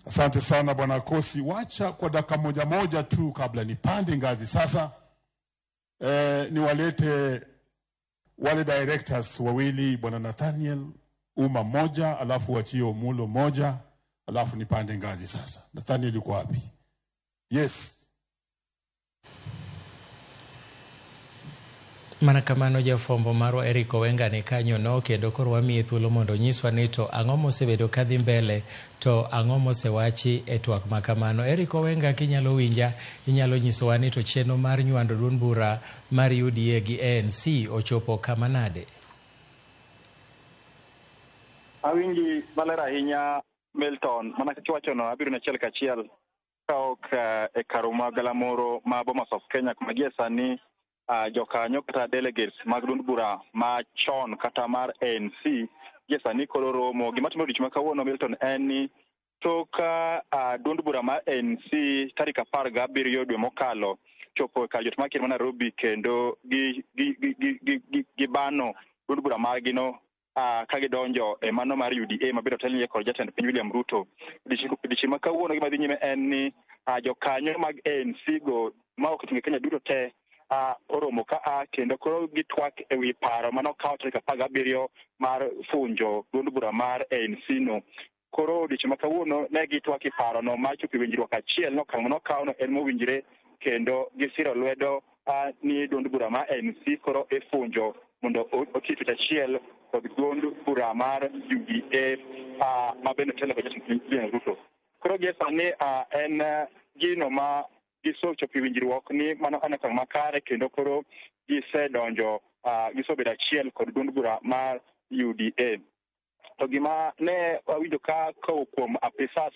Asante sana Bwana Kosi. Wacha kwa dakika moja moja tu kabla nipande ngazi sasa, niwalete wale directors wawili, Bwana Nathaniel Uma moja, alafu wachie Omulo moja, alafu nipande ngazi sasa. Nathaniel yuko wapi? Yes. Mana kamano jafwambo marwa Eric Owenga ni kanyono kendo koro wamiye thuolo mondo onyiswa ni to ang'o mosebedo kadhi mbele to ang'o mosewachi e twak ma kamano. Eric Owenga, kinyalo winja, inyalo nyisowa ni to chenro mar nywando duond bura mar UDA gi ANC ochopo kama nade? Awinji maler ahinya Milton, mana kaka iwachono abiro ni achiel kachiel kaok e karuma galamoro ma Bomas of Kenya kuma gie sani jokanyo kata delegates mag duond bura machon kata mar ANC gie sani koro romo. Gima timore odiochieng' ma kawuono Milton en ni tok duond bura mar ANC tarik 17 dwe mokalo chopo e kar jot mar ker ma Nairobi kendo gibano duond bura margi no ka gidonjo e mano mar UDA mabende otelnie kod jatend piny William Ruto. Odiochieng' ma kawuono gima dhi nyime en ni jokanyo mag ANC go ma ok oting'o Kenya duto te oromo ka a kendo koro gitwak ewi paro manokaw tarik 17 mar funjo duond bura mar ANC no. Koro odiochieng' ma kawuono ne gitwak e parono mar chopo e winjruok achiel no okang' manokawno en mowinjre kendo gisiro lwedo ni duond bura mar ANC koro ifunjo mondo oti tich achiel kod duond bura mar UDA ma bende otelo kod jatend piny William Ruto. Koro gie sani en gino ma gisechopo e winjruok ni mano en okang' makare kendo koro gisedonjo gisebedo achiel kod duond bura mar UDA. To gima ne wawinjo ka kowuok kuom apisas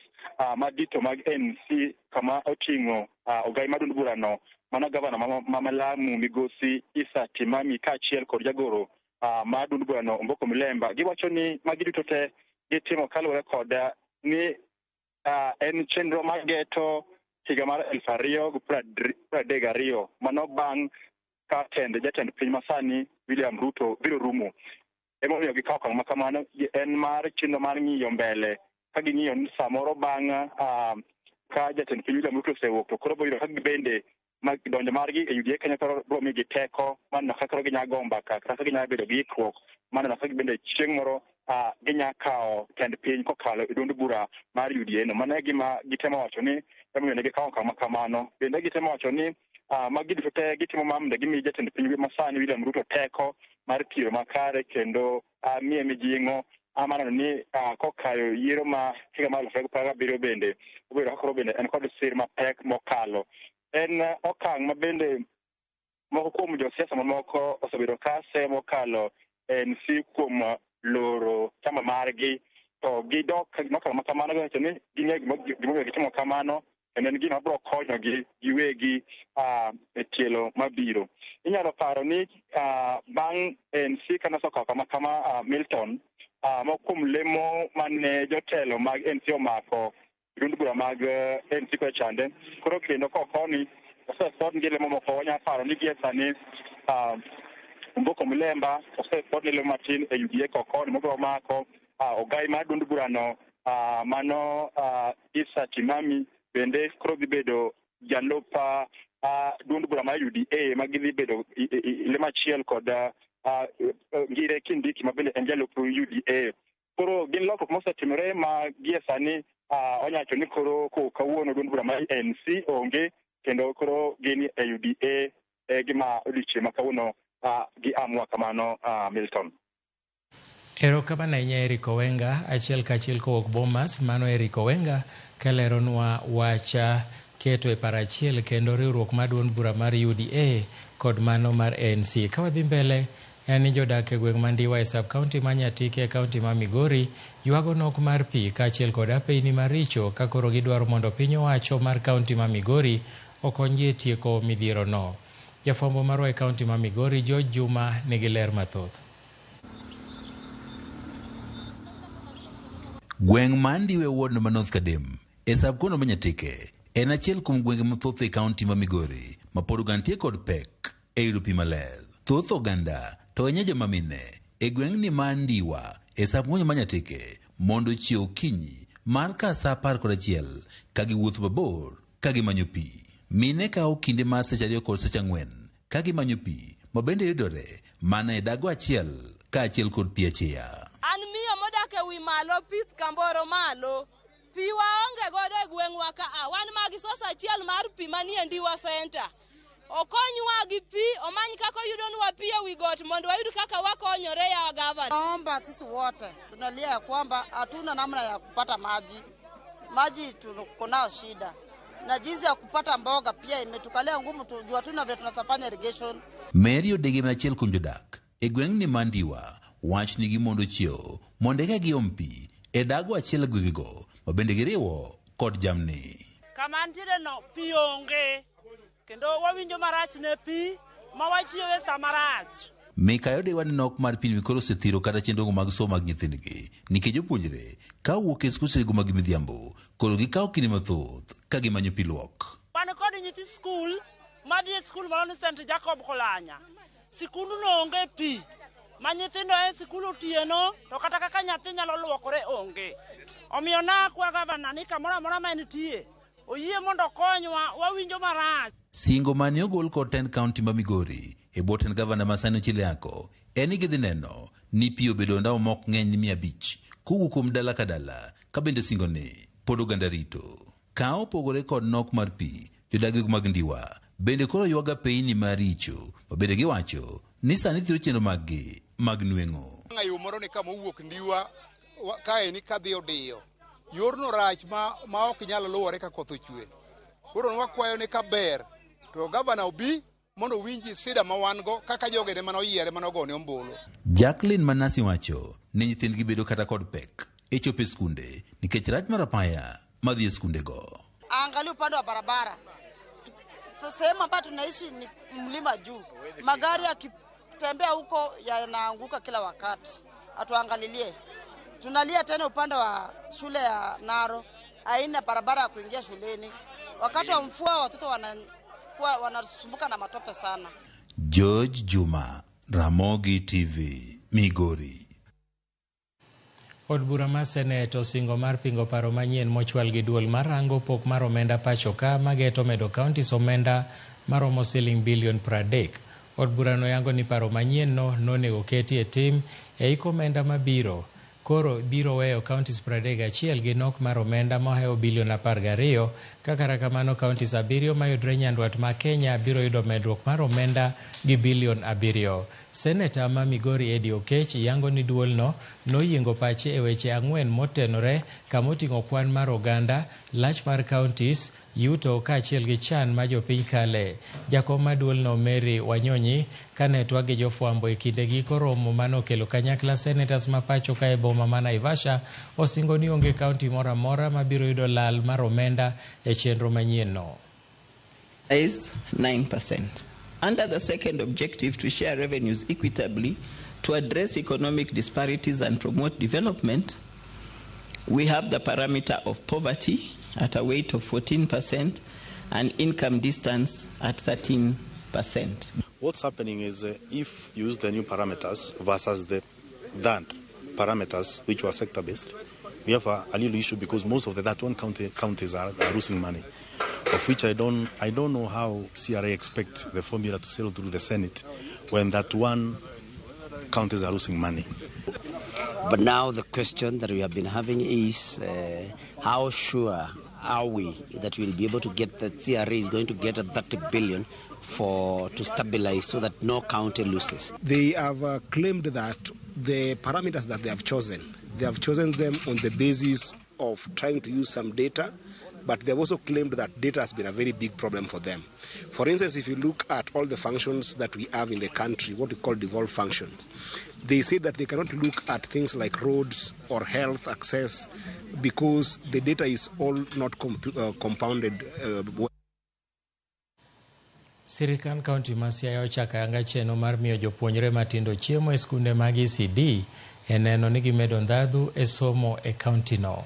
madito mag ANC kama oting'o ogai mar duond burano mano gavana ma Lamu migosi Issa Timami kaachiel kod jagoro mar duond burano Omboko Milemba, giwacho ni magi duto te gitimo kaluwore kod ni en chenro mar geto higa mar 2032 mano bang' ka jatend piny masani William Ruto biro rumo. Emomiyo gikawo okang' ma kamano en mar chenro mar ng'iyo mbele ka ging'iyo ni samoro bang' ka jatend piny William Ruto osewuok to koro biro yudo ka gibende donjo margi e UDA Kenya koro biro miyogi teko mar neno kaka koro ginya go mbaka kata ginya bedo gi ikruok mar neno kaka gibende chieng' moro ginya kawo tend piny kokalo e duond bura mar UDA no. Mano e gima gitemo wacho ni emomiyo ne gikawo okang' ma kamano. Bende gitemo wacho ni magi duto te gitimo ma mondo gimi jatend piny masani William Ruto teko mar tiyo makare kendo miye mijing'o mar neno ni kokayo yiero ma higa mar 2027 bende obedo kaka koro bende en kod sir mapek mokalo. En okang' ma bende moko kuom josiasa mamoko osebedo ka semo mokalo ANC kuom loro chama margi to gidok okang' ma kamano giwacho ni ging'eyo gimomiyo gitimo kamano kendo en gima biro konyogi giwegi e tielo mabiro. Inyalo paro ni bang' ANC kane osekawo kama kama Milton, moko kuom lemo mane jotelo mag ANC omako duond bura mag ANC kocha chande koro kendo kokoni osefwod gi lemo moko. Wanyalo paro ni gie sani Omboko Milemba osefwod ni lemo matin e UDA kokoni mobiro mako ogai mar duond burano mano Issa Timami bende koro dhi bedo jalup duond bura mar UDA ma gidhi bedo lemo achiel kod Ngire Kindiki ma bende en jalup UDA. Koro gin lokruok mosetimore ma gie sani wanyalo wacho ni koro kawuono duond bura mar ANC onge kendo koro gin e UDA e gima odiochieng' ma kawuono gi amua kamano Milton. Erokamano ahinya Eric Owenga, achiel kachiel kowuok Bomas. Mano Eric Owenga kaleronwa wach keto e paro achiel kendo riwruok mar duond bura mar UDA kod mano mar ANC. Ka wadhi mbele, en ni jodak e gweng' ma Ndiwa e sub county ma Nyatike e county ma Migori ywago nok mar pi kaachiel kod apeyni maricho ka koro gidwaro mondo piny owacho mar county ma Migori okonygi e tieko midhierono. Jafwambo marwa e county ma Migori George Juma nigi ler mathoth. Gweng' ma Ndiwa e ward ma North Kadem e sub county ma Nyatike en achiel kuom gwenge mathoth e county ma Migori ma pod oganda nitie kod pek e yudo pi maler. Thoth oganda to ahinya joma mine e gweng'ni ma Ndiwa e sub county ma Nyatike mondo ochiew okinyi mar ka sa 11 ka giwuotho mabor ka gimanyo pi. Mine kawo kinde mar seche 2 kod seche 4 ka gimanyo pi ma bende yudore mana e dago achiel kaachiel kod pi achiya. An miyo modak e wi malo pith kamboro malo. Pi waonge godo e gweng'wa ka a wan magi sosa achiel mar pi manie Ndiwa Center. Okonywa gi pi, omany kaka oyudonwa pi e wi got mondo wayud kaka wakonyore ya gavana. Naomba sisi wote tunalia ya kwamba hatuna namna ya kupata maji. Maji tuko nayo shida. Na jinsi ya kupata mboga pia imetukalia ngumu, juu hatuna vile tunasafanya irrigation. Mary Odege ma achiel kuom jodak e gweng'ni ma Ndiwa wach nigi mondo chiew mondo eka giom pi e dago achiel e gwengego ma bende giriwo kod jamni. Kama ntiere no pi onge kendo wawinjo marach ne pi ma wachiewe sama rach. Mikayo dewa ni nok mar pi koro osethiro kata chenro mag somo mag nyithindgi nikech jopuonjre ka owuok e skul mag midhiambo koro gikawo kinde mathoth ka gimanyo pi luok. Wan kod nyithi skul madhi e skul moro ni St. Jacob Kolanya. Sikunduno onge pi ma nyithindo e sikul otieno to kata kaka nyathi nyalo luokore onge. Omiyo nakwa gavana ni kamoro amora ma entie oyie mondo okonywa, wawinjo marach. Singo mane ogol kod tend kaunti ma Migori e bwo tend gavana ma sani Ochilo Ayacko en ni gidhi neno ni pi obedo ndawa mok ng'eny ni 500 kowuok kuom dala ka dala ka bende singo ni pod oganda rito. Ka opogore kod nok mar pi, jodag mag Ndiwa bende koro ywaga peini maricho ma bende giwacho ni sani thiro chenro maggi mag nweng'o. Yo moro ni kama owuok Ndiwa kae ni kadhi Odiyo. Yorno rach ma ok nyal luwore ka koth ochwe. Koro wakwayo ni kaber to gavana obi mondo owinji sida ma wan go kaka jogene mane oyiere mane ogone ombulu. Jacqueline Manasi wacho ni nyithindgi bedo kata kod pek e chopo e skunde nikech rach mar apaya madhi e skundego. Angalia upande wa barabara. Sehemu ambayo tunaishi ni mlima juu. Magari yakitembea huko yanaanguka kila wakati. Atuangalilie. Tunalia tena upande wa shule ya Naro, haina barabara ya kuingia shuleni. Wakati wa mvua watoto wanasumbuka na matope sana. George Juma, Ramogi TV, Migori. Od bura mar Senet osingo mar pingo paro manyien mochwal gi duol mar rango pok mar omenda pacho ka mageto medo counties omenda maromo siling bilion 30. Od burano yango ni paro manyien no nonego keti e tim e iko omenda mabiro. Koro biro weyo counties 31 gi nok mar omenda mohewo bilion 12. Ka kamano counties 7 mayudre nyandwat ma Kenya biro yudo medruok mar omenda gi bilion 7. Seneta ma Migori Eddie Okech yango ni duolno noyiengo pache e weche 4 motenore kamoting'o kwan mar oganda, lach mar counties, yuto kaachiel gi chan ma jopiny kale. Jakom ma duolno Mary Wanyonyi kane twak gi jofwambo e kinde giko romo manokelo kanyakla senators ma pacho ka e boma ma Naivasha osingo ni onge kaunti moro amora mabiro yudo lal mar omenda e chenro manyien no. Is 9%. Under the second objective, to share revenues equitably, to address economic disparities and promote development, we have the parameter of poverty at a weight of 14% and income distance at 13%. What's happening is if you use the new parameters versus the that parameters, which were sector-based, we have a little issue because most of the 31 counties are losing money, of which I don't know how CRA expect the formula to sail through the Senate when that one counties are losing money. But now the question that we have been having is how sure are we that we'll be able to get that CRA is going to get a 30 billion to stabilize so that no county loses? They have claimed that the parameters that they have chosen them on the basis of trying to use some data, but they've also claimed that data has been a very big problem for them. For instance, if you look at all the functions that we have in the country, what we call devolved functions, they say that they cannot look at things like roads or health access because the data is all not compounded. Sirikal kaunti ma Siaya ochako ayanga chenro mar miyo jopuonjre matindo chiemo e skunde mag ECD e neno ni gimedo ndhadhu e somo e kaunti no.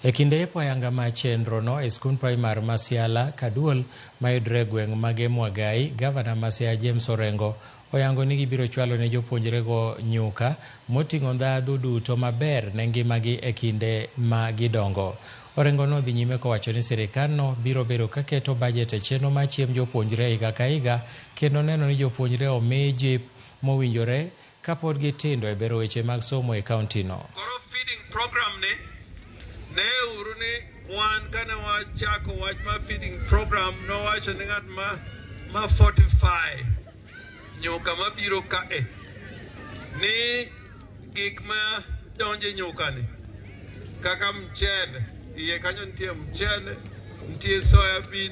E kinde yepo ayanga ma chenro no e skund primar ma Siala Kaduol mayudre e gweng' mag Mwagai, gavana ma Siaya James Orengo oyango ni gibiro chwalo ne jopuonjrego nyuka moting'o ndhadhu duto maber ne ngimagi e kinde ma gidongo. Orengo nodhi nyime kowacho ni sirikandno biro bedo ka keto bajet e chenro mar chiemb jopuonjre higa ka higa kendo neno ni jopuonjre omi jip mowinjore kapod gitindo e bero weche mag somo e kauntino. Koro feeding program ni ne uru ni wan kane wachako wach mar feeding program nowacho ni ng'at ma fortify nyuka mabiro kae ni gik ma donje nyuka ni kaka mchele iye kanyo nitie mchele, nitie soya bean,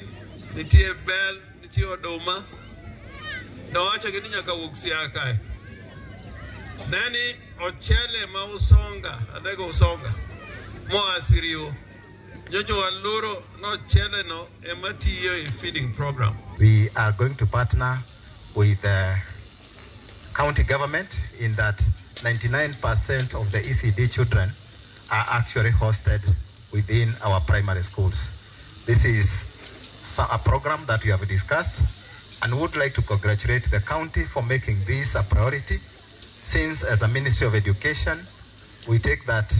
nitie bel, nitie oduma. Nowacho gi ni nyaka wuog Siaya kae. Neni ochele ma Usonga, adego Usonga, moa Siriwo. Nyocho waluro nochele no ema tiyo e feeding program. We are going to partner with the county government in that 99% of the ECD children are actually hosted within our primary schools. This is a program that we have discussed and would like to congratulate the county for making this a priority, since as a Ministry of Education, we take that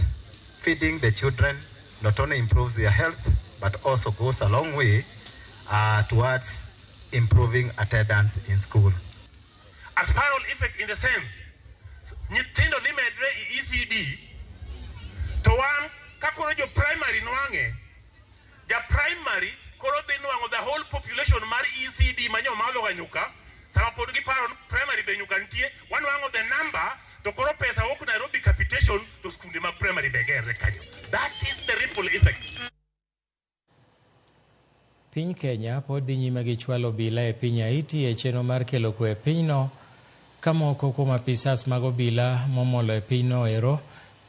feeding the children not only improves their health, but also goes a long way towards improving attendance in school. A spiral effect in the sense, nyithindo dhi medre e ECD, to wan ka koro jo primary nwang'e, ja primary koro dhi nwang'o the whole population mar ECD ma nyomadho ga nyuka, sama pod giparo ni primary be nyuka nitie, wanwang'o the number, to koro pesa wuok Nairobi capitation to skunde mag primary be gerre kanyo. That is the ripple effect. Piny Kenya pod dhi nyime gi chwalo obila e piny Haiti e chenro mar kelo kwe e pinyno, ka moko kuom apisas mag obila momolo e pinyno ero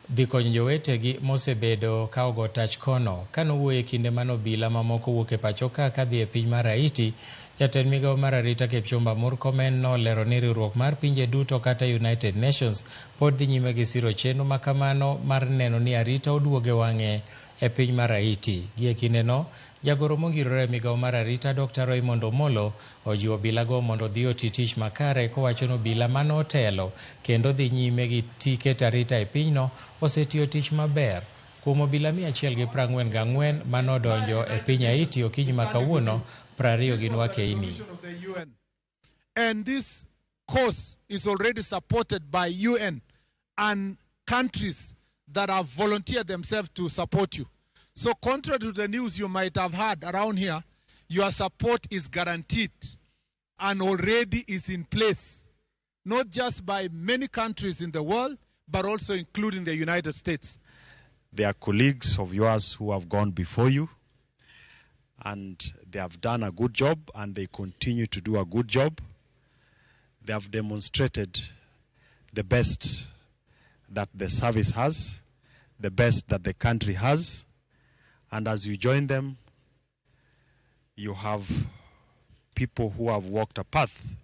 dhi konyo jowetegi mosebedo ka ogo tach kono. Kanowuoyo e kinde mane obila mamoko wuok e pacho ka kadhi e piny mar Haiti, jatend migawo mar arita Kipchumba Murkomen nolero ni riwruok mar pinje duto kata United Nations pod dhi nyime gi siro chenro makamano mar neno ni arita oduogo e wang'e e piny mar Haiti. Gie kindeno, jagoro mongirore e migawo mar arita Dr. Raymond Omolo ojiwo obilago mondo odhi oti tich makare kowacho ni obila manotelo kendo dhi nyime gi keto arita e pinyno osetiyo tich maber. Kuom obila 144 manodonjo e piny Haiti okinyi ma kawuono, 20 gin wakeini. And this cause is already supported by UN and countries that have volunteered themselves to support you. So contrary to the news you might have heard around here, your support is guaranteed and already is in place, not just by many countries in the world, but also including the United States. There are colleagues of yours who have gone before you, and they have done a good job, and they continue to do a good job. They have demonstrated the best that the service has, the best that the country has, and as you join them, you have people who have walked a path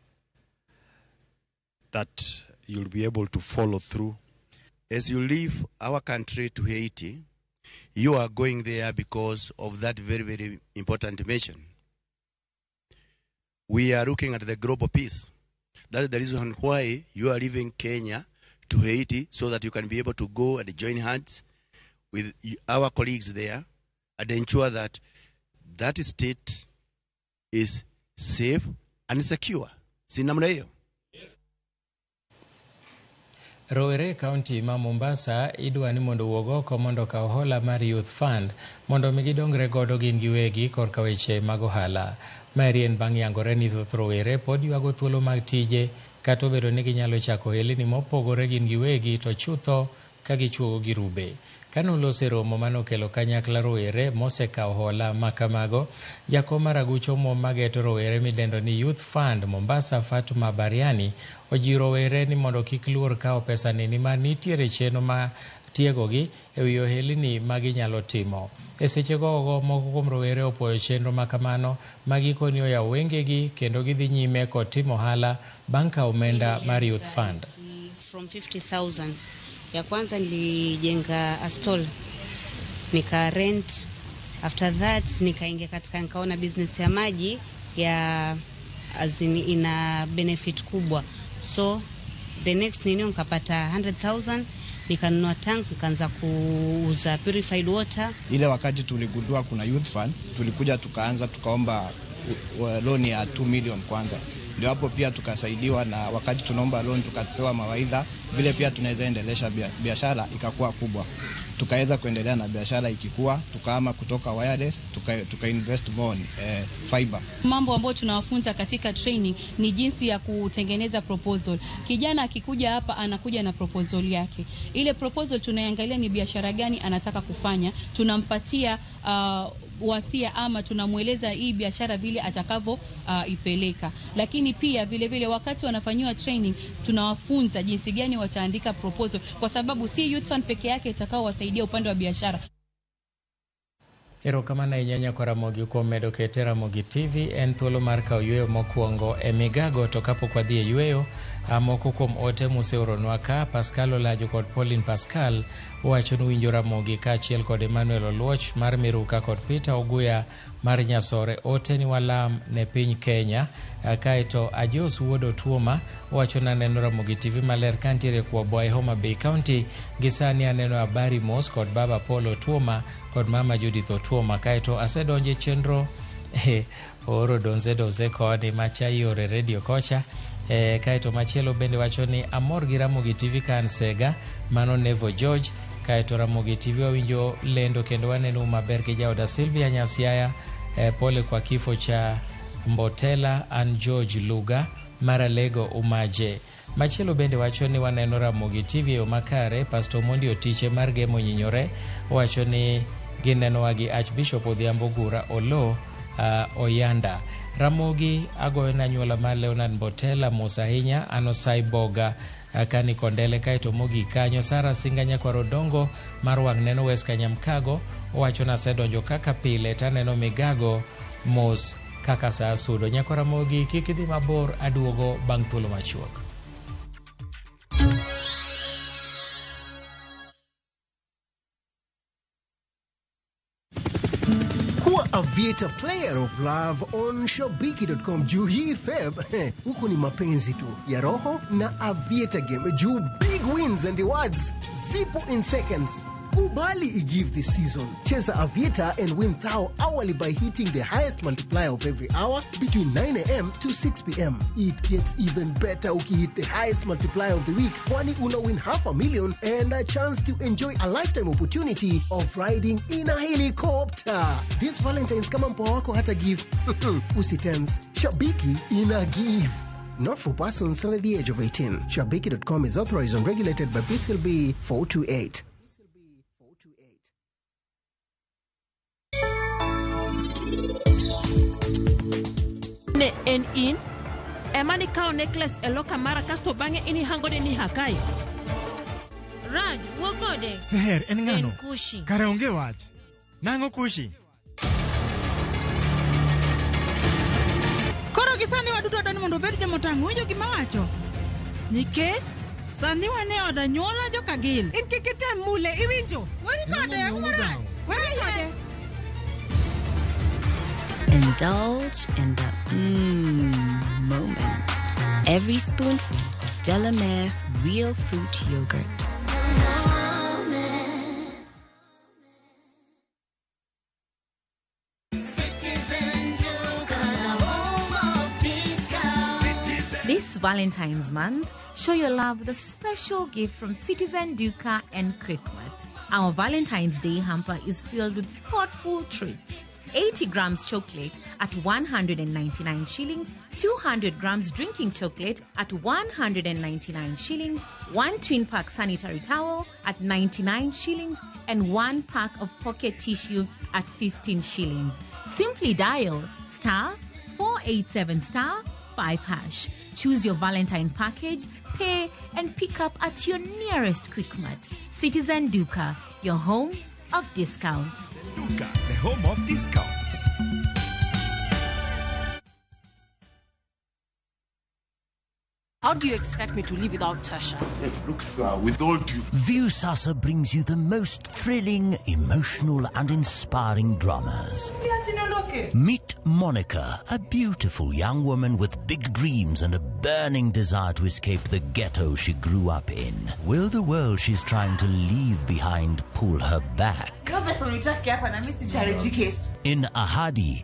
that you'll be able to follow through. As you leave our country to Haiti, you are going there because of that very, very important mission. We are looking at the global peace. That is the reason why you are leaving Kenya to Haiti, so that you can be able to go and join hands with our colleagues there and ensure that that state is safe and secure. Si namna hiyo? Rowere e kaunti ma Mombasa idwa ni mondo owuog oko mondo okaw hola mar Youth Fund mondo mi gidongre godo gin giwegi korka weche mag ohala. Maeri en bang' yangore ni thoth rowere pod ywago thuolo mag tije kata obedo ni ginyalo chako ohelni mopogore gin giwegi to chutho ka gichuogo girube. Kane olose romo manokelo kanyakla rowere mosekawo hola ma kamago, jakom mar aguch omuom mageto rowere midendo ni Youth Fund Mombasa Fatuma Bariani ojiwo rowere ni mondo kik luor kawo pesani nimar nitiere chenro ma tiegogi e wi ohelni ma ginyalo timo. E seche gogo moko kuom rowere opuoyo chenro ma kamano ma gikoni oyawo wengegi kendo gidhi nyime kod timo ohala bang' kawo omenda mar Youth Fund. From 50,000 ya kwanza nilijenga a stall nika rent. After that nikaingia katika, nikaona business ya maji ya as in, ina benefit kubwa. So the next nini nikapata 100,000 nikanunua tank nikaanza kuuza purified water. Ile wakati tuligundua kuna youth fund, tulikuja tukaanza tukaomba loan ya 2 million kwanza. Ndio hapo pia tukasaidiwa, na wakati tunaomba loan tukapewa mawaidha vile pia tunaweza endelesha biashara ikakuwa kubwa. Tukaweza kuendelea na biashara ikikua, tukahama kutoka wireless tuka invest more on fiber. Mambo ambayo tunawafunza katika training ni jinsi ya kutengeneza proposal. Kijana akikuja hapa anakuja na proposal yake. Ile proposal tunaangalia ni biashara gani anataka kufanya, tunampatia wasia ama tunamweleza hii biashara vile atakavyo ipeleka. Lakini pia vile vile wakati wanafanyiwa training tunawafunza jinsi gani wataandika proposal, kwa sababu si Youth Fund peke yake itakaowasaidia upande wa biashara. Erokamano ahinya nyakwa Ramogi kuom medo kete Ramogi TV. En thuolo mar kawo yueyo mokwongo e migago, to kapok wadhi e yueyo, moko kuom ote museoronwa ka Pascal Olajo kod Pauline Pascal wacho ni winjo Ramogi kaachiel kod Emmanuel Oluoch mar Miruka kod Peter Oguya mar Nyasore. Ote ni walam ne piny Kenya. Kaeto Ajos wuod Otuoma wacho ni aneno Ramogi TV maler kantiere Kwabwa e Homa Bay County. Gi sani aneno habari mos kod baba Paul Otuoma kod mama Judith Otuoma. Kaeto asedonje chenro ooro donze donze koni macha iore redio kocha. Kaeto machielo bende wacho ni amor gi Ramogi TV ka an Sega, mano Nevo George. Kaeto Ramogi TV wawinjo lendo kendo waneno maber gi jaoda Sylvia Nyasiaya. Pole kwa kifo cha Mbotela an George Luga Maralego Umaje. Machielo bende wacho ni waneno Ramogi TV e yo makare. Pastor Mondi Otiche mar Gemo Nyinyore wacho ni ginenowa gi Archbishop Odhiambo Gura Olo Oyanda. Ramogi agoyo na anyuola mar Leonard Mbotela mos ahinya, an Osai Boga kani Kondele. Kaeto mogik kanyo Sara Singa nyakwar Odongo mar wang' neno West Kanyamkago owacho ni asedonjo kaka pile taneno migago mos kaka saa sudo. Nyakwar Ramogi kik idhi mabor, aduogo bang' thuolo machuok. Kuwa Aviator player of love on Shabiki.com juu hii Feb huku ni mapenzi tu ya roho na Aviator game juu big wins and rewards zipo in seconds. Kubali igive this season. Cheza Aviator and win thou hourly by hitting the highest multiplier of every hour between 9 a.m. to 6 p.m. It gets even better ukihit the highest multiplier of the week, kwani una win 500,000 and a chance to enjoy a lifetime opportunity of riding in a helicopter. This Valentine's kama mpoa wako hata give. Usitense. Shabiki ina give. Not for persons under the age of 18. Shabiki.com is authorized and regulated by PCLB 428. Ne en in ema nikawo necklace e loka mara kasto bang'e inihangone ni Hakai. Raj, wuo kode. Seher, en ng'ano? En Kushi. Kara onge wach. Nang'o Kushi? Koro gi sani waduto wadwani mondo obed jomotang', winjo gima wacho? Nikech sani wan e od anyuola joka Gil. In kik item mule, iwinjo? Weri kode, ang'o marach? Weri kode. Indulge in the moment. Every spoonful of Delamere Real Fruit Yogurt. This Valentine's month, show your love with a special gift from Citizen Duka and Quickmart. Our Valentine's Day hamper is filled with thoughtful treats. 80 grams chocolate at 199 shillings, 200 grams drinking chocolate at 199 shillings, one twin pack sanitary towel at 99 shillings, and one pack of pocket tissue at 15 shillings. Simply dial star 487 star 5 hash. Choose your Valentine package, pay, and pick up at your nearest Quickmart. Citizen Duka, your home of discounts. Duka, the home of discounts. How do you expect me to live without Tasha? Look, sir, with all due... Viusasa brings you the most thrilling, emotional and inspiring dramas. Meet Monica, a beautiful young woman with big dreams and a burning desire to escape the ghetto she grew up in. Will the world she's trying to leave behind pull her back? Hiyo pesa unitaki hapa na mimi si charity case. In Ahadi,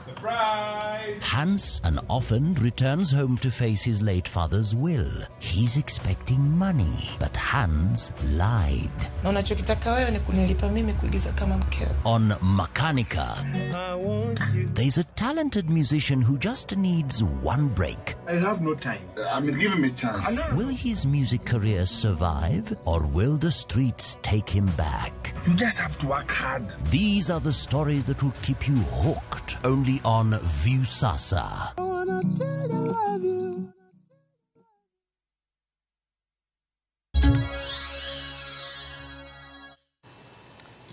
Hans, an orphan, returns home to face his late father's will. He's expecting money, but Hans lied. Na unachokitaka wewe ni kunilipa mimi kuigiza kama mkeo. On Makanika, there's a talented musician who just needs one break. I have no time. I mean, give him a chance. Will his music career survive, or will the streets take him back? You just have to work hard. These are the stories that will keep you hooked only on Viusasa.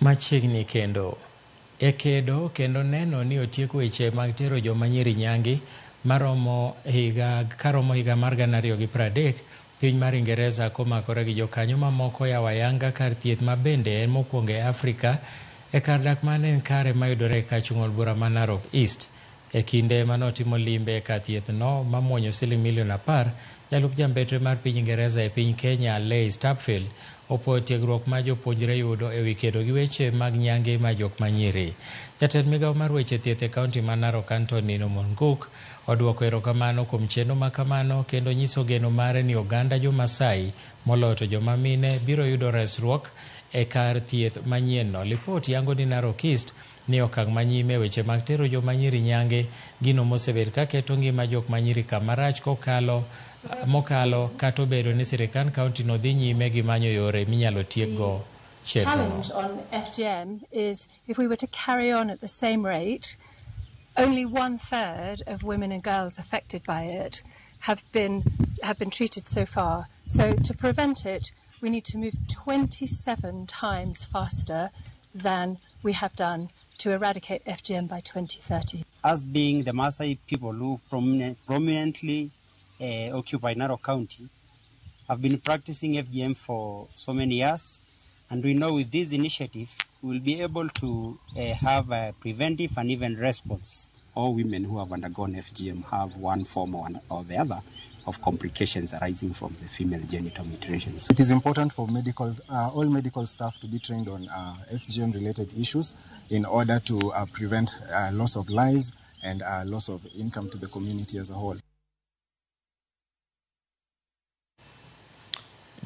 Machiegni kendo e kedo kendo neno ni otieko weche mag tero joma nyiri nyangi maromo higa karomo higa mar 2030. Piny mar Ingereza komakore gi jokanyo mamoko yawo ayanga kar thieth ma bende en mokwongo e Afrika e kar dak mane en kare mayudore e kachung' od bura ma Narok East. E kinde manotimo limbe e kar thieth no mamuonyo siling milion 10, jalup jambetre mar piny Ingereza e piny Kenya Leigh Stapfield opuoyo tiegruok ma jopuonjre yudo e wi kedo gi weche mag nyange ma jok manyiri. Jatend migawo mar weche thieth e kaunti ma Narok Anthony Nomonguk oduoko erokamano kuom chenro ma kamano kendo nyiso geno mare ni oganda jo-Masai moloyo to joma mine biro yudo resruok e kar thieth manyien no. Lipot yango ni Narok East ni okang' manyime weche mag tero joma nyiri nyange, gino mosebet ka keto ngima jok manyiri kamarach kokalo mokalo kata obedo ni sirikand kaunti no dhi nyime gi manyo yore minyalo tiekgo chenro no. Challenge on FGM is if we were to carry on at the same rate, only 1/3 of women and girls affected by it have been treated so far. So to prevent it, we need to move 27 times faster than we have done to eradicate FGM by 2030. Us being the Maasai people who prominently occupy Narok County, have been practicing FGM for so many years, and we know with this initiative we will be able to have a preventive and even response. All women who have undergone FGM have one form or the other of complications arising from the female genital mutilations. It is important for all medical staff to be trained on FGM related issues in order to prevent loss of lives and loss of income to the community as a whole.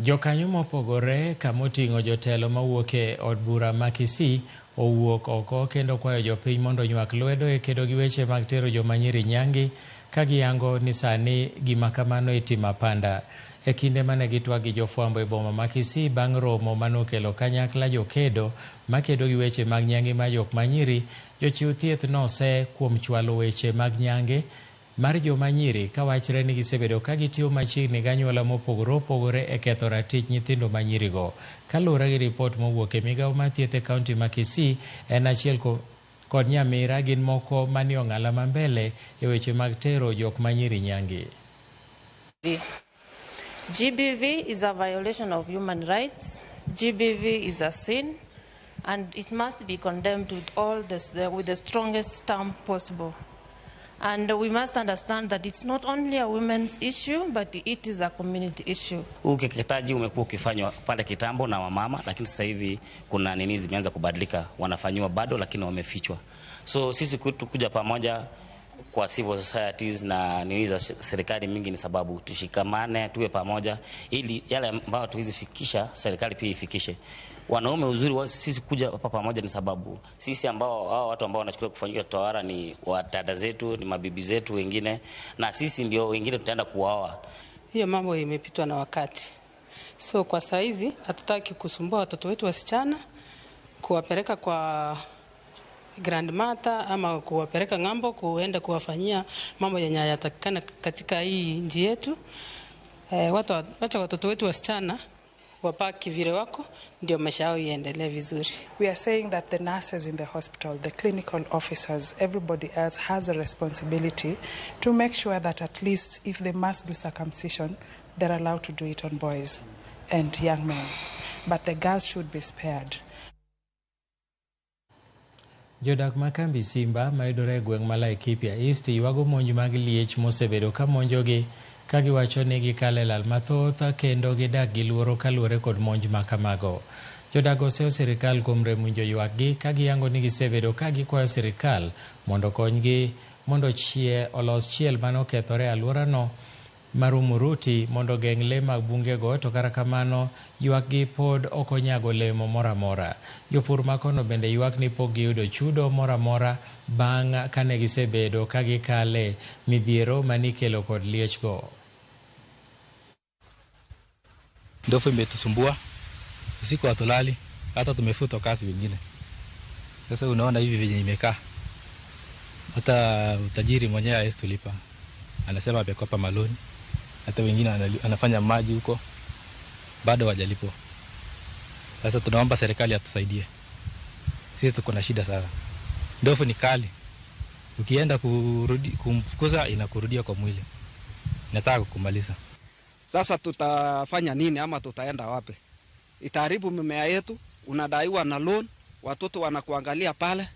Jokanyo mopogore kamoting'o jotelo mawuok e od bura ma Kisii owuok oko kendo kwayo jopiny mondo onywak lwedo e kedo gi weche mag tero joma nyiri nyangi ka giyango ni sani gima kamano itimo apanda. E kinde mane gitwak gi jofwambo e boma ma Kisii bang' romo manokelo kanyakla jokedo makedo gi weche mag nyange mar jok manyiri, jochiw thieth nose kuom chwalo weche mag nyange mar joma nyiri kawachre ni gisebedo ka gitiyo machiegni gi anyuola mopogore opogore e ketho ratich nyithindo manyirigo. Kaluwore gi ripot mowuok e migawo mar thieth e kaunti ma Kisii, en achiel kod Nyamira gin moko manie ong'ala ma mbele e weche mag tero jok manyiri nyange. GBV is a violation of human rights. GBV is a sin, and it must be condemned with the strongest term possible. And we must understand that it's not only a women's issue, but it is a community issue. Huu ukeketaji umekuwa ukifanywa pale kitambo na wamama, lakini sasa hivi kuna nini zimeanza kubadilika, wanafanyiwa bado, lakini wamefichwa. So sisi kwetu kuja pamoja kwa civil societies na nini za serikali mingi ni sababu tushikamane, tuwe pamoja, ili yale ambayo tuwezi fikisha serikali pia ifikishe. Wanaume uzuri wa sisi kuja hapa pamoja ni sababu sisi ambao hao watu ambao wanachukuliwa kufanyiwa tohara ni wadada zetu, ni mabibi zetu wengine, na sisi ndio wengine tutaenda kuwaoa. Hiyo mambo imepitwa na wakati, so kwa saizi hatutaki kusumbua watoto wetu wasichana, kuwapeleka kwa grandmother ama kuwapeleka ng'ambo kuenda kuwafanyia mambo yenye hayatakikana katika hii nchi yetu. Wacha watoto wetu wasichana wabaki vile wako, ndio maisha yao iendelee vizuri. We are saying that the nurses in the hospital, the clinical officers, everybody else has a responsibility to make sure that at least if they must do circumcision, they're allowed to do it on boys and young men. But the girls should be spared. Jodak ma kambi Simba mayudore e gweng' ma Laikipia East ywago monj mag liech mosebedo ka monjogi. ka giwacho ni gikalo e lal mathoth kendo gidak gi luoro kaluwore kod monj ma kamago. Jodak oseyo sirikal kuom rem winjo ywakgi ka giyango ni gisebedo ka gikwayo sirikal mondo okonygi mondo olos chiel mane okethore e alworano mar Umuruti mondo ogeng' le mag bungego, to kata kamano ywakgi pod ok onyago olemo moro amora. Jopur ma kono bende ywak ni pok giyudo chudo moro amora bang' kane gisebedo ka gikale midhiero manikelo kod liechgo. Ndovu imetusumbua usiku, hatulali, hata tumefutwa kazi wengine. Sasa unaona hivi venye imekaa, hata utajiri mwenyewe hawezi tulipa, anasema amekopa maloni, hata wengine anafanya maji huko bado hawajalipwa. Sasa tunaomba serikali atusaidie, sisi tuko na shida sana. Ndovu ni kali, ukienda kurudi kumfukuza inakurudia kwa mwili, inataka kukumaliza. Sasa tutafanya nini ama tutaenda wapi? Itaharibu mimea yetu, unadaiwa na loan, watoto wanakuangalia pale,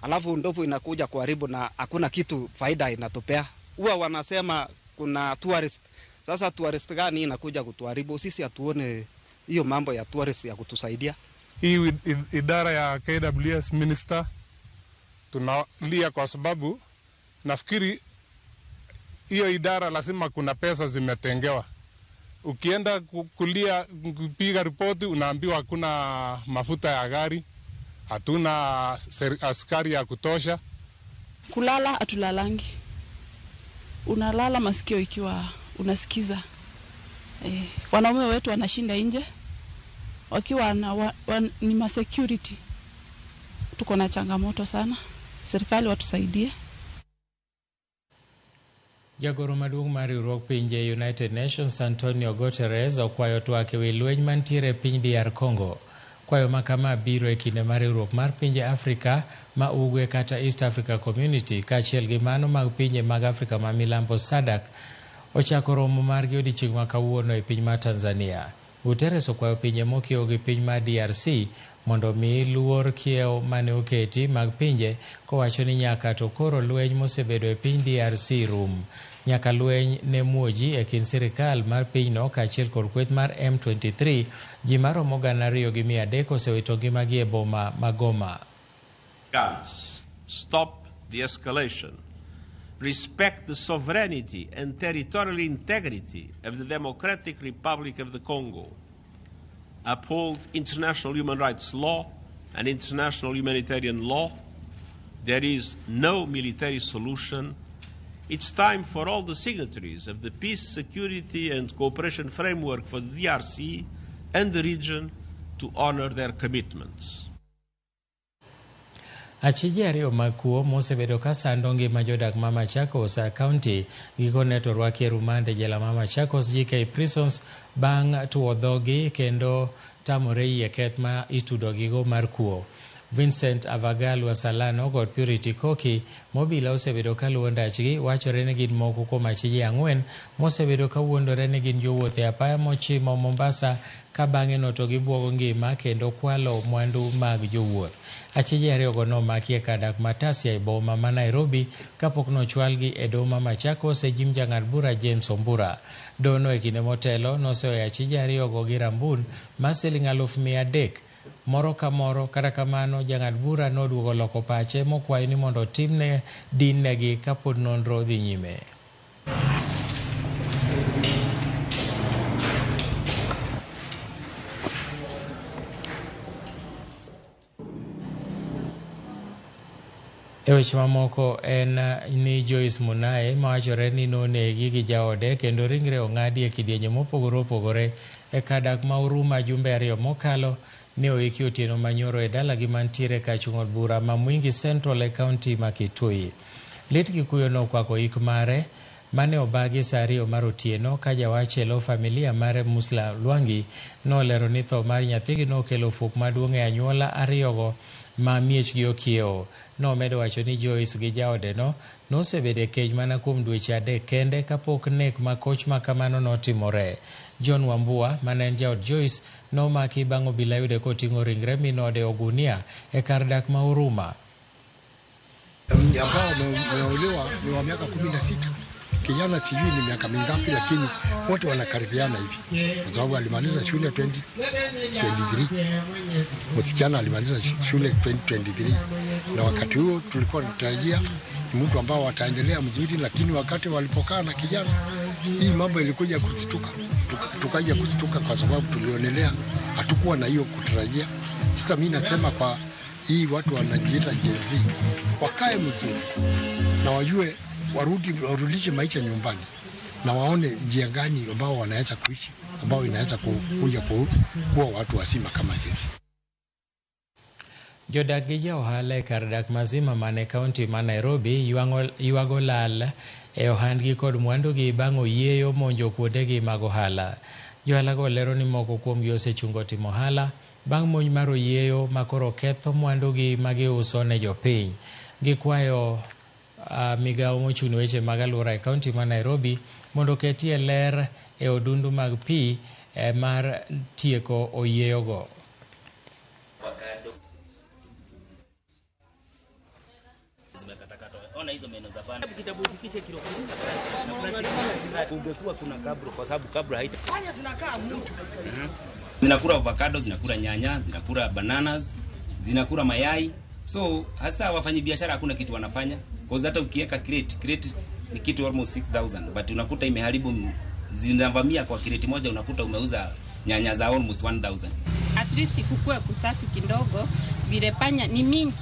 alafu ndovu inakuja kuharibu na hakuna kitu faida inatupea. Huwa wanasema kuna tourist. Sasa tourist gani inakuja kutuharibu? Sisi hatuone hiyo mambo ya tourist ya kutusaidia. Hii idara ya KWS minister tunalia kwa sababu nafikiri hiyo idara lazima kuna pesa zimetengewa. Ukienda kulia kupiga ripoti unaambiwa hakuna mafuta ya gari, hatuna askari ya kutosha. Kulala hatulalangi. Unalala masikio ikiwa unasikiza. Wanaume wetu wanashinda nje wakiwa ni ma security. Tuko na changamoto sana. Serikali watusaidie. Jagoro maduong' mar riwruog pinje United Nations Antonio Guterres okwayo twak ewi lweny mantiere e piny DR Congo. Kwayo ma kama biro e kinde mar riwruok mar pinje Afrika ma Ugwe kata East Africa Community kaachiel gi mano mag pinje mag Afrika ma milambo SADC ochako romo margi odiechieng' ma kawuono e piny mar Tanzania. Guterres okwayo pinje mokiewo gi piny mar DRC mondo mi luor kiewo mane oketi mag pinje kowacho ni nyaka to koro lweny mosebedo e piny DRC rum. Nyaka lweny ne muoji e kind sirikal mar pinyno kaachiel kod kweth mar M23, ji maromo 2,300 osewito ngimagi e boma ma Goma. Guns, stop the escalation. Respect the sovereignty and territorial integrity of the Democratic Republic of the Congo. Uphold international human rights law and international humanitarian law. There is no military solution. It's time for all the signatories of the Peace, Security and Cooperation Framework for the DRC and the region to honor their commitments. Achije ariyo mag kuo mosebedo ka sando ngima jodak ma Machakos County gikone to orwaki e rumand e jela ma Machakos GK Prisons bang' tuo dhogi kendo tamore yie keth ma itudogigo mar kuo. Vincent Avagalwa Salano kod Purity Koki mobila osebedo ka luwo ndachgi wachore ni gin moko kuom achije 4 mosebedo ka wuondore ni gin jowuoth e apaya mochimo Mombasa ka bang'e no to gibuogo ngima kendo kwalo mwandu mag jowuoth. Achije ariyogo nomaki e kar dak ma Tasia e boma ma Nairobi kapok nochwalgi e doho ma Machakos e nyim jang'ad bura James Ombura. Dohono e kinde motelo noseweyo achije ariyogo gi rambun mar siling 300,000 moro ka moro. Kata kamano jang'ad bura noduogo loko pache mokwayo ni mondo otimne din negi kapod nonro dhi nyime. E weche mamoko en ni Joyce Munae mawachore ni nonegi gi jaode kendo ringre ong'adi e kidienje mopogore opogore e kar dak ma Huruma jumbe 2 mokalo ne oiki otieno manyoro e dalagi mantiere kachung' od bura ma Mwingi Central e kaunti ma Kitui. Lit gi kuyo nokwako ik mare mane obagi saa 2 mar otieno ka jawach e lo familia mare Musla Lwangi nolero ni tho mar nyathigi nokelo fuok maduong' e anyuola ariyogo ma miechgi okiewo. Nomedo wacho ni Joyce gi jaodeno nosebedo e keny mana kuom dweche 3 kende kapok nek makoch ma kamano notimore. John Wambua mane en jaod Joyce nomaki bang' obila yude koting'o ringre minode ogunia e kar dak ma Huruma. Ambao wameuliwa ni wa miaka 16 Kijana sijui ni miaka mingapi, lakini wote wanakaribiana hivi, kwa sababu alimaliza shule 2023, msichana alimaliza shule 2023, na wakati huo tulikuwa tunatarajia ni mtu ambao wataendelea mzuri, lakini wakati walipokaa na kijana, hii mambo ilikuja kustuka, tukaja kustuka kwa sababu tulionelea hatukuwa na hiyo kutarajia. Sasa mimi nasema kwa hii watu wanajiita Gen Z wakae mzuri na wajue, warudishe maisha nyumbani na waone njia gani ambao wanaweza kuishi ambao inaweza kuja kuwa watu wazima kama sisi. Jodak gi ja ohala e kar dak mazima man e kaunti ma Nairobi ywago lal e ohandgi kod mwandugi bang' oyieyo monjo kuondegi mag ohala. Johala go lero ni moko kuomgi osechungo timo ohala bang' monj mar oyieyo ma koro ketho mwandugi ma giuso ne jopiny. Gikwayo migawo mochung' ne weche mag alwora e kaunti ma Nairobi mondo oketie ler e odundu mag pi mar tieko oyieyogo. Ona hizo meno za bana. Kitabu ufikishe kilo 10. Ungekuwa kuna kabro kwa sababu kabro haita. Panya zinakaa mtu. Zinakula avocado, zinakula nyanya, zinakula bananas, zinakula mayai. So hasa wafanyabiashara hakuna kitu wanafanya. Kwa hata ukiweka crate ni kitu almost 6000, but unakuta imeharibu, zinavamia kwa crate moja, unakuta umeuza nyanya za almost 1000. At least kukue kusafi kidogo, vile panya ni mingi.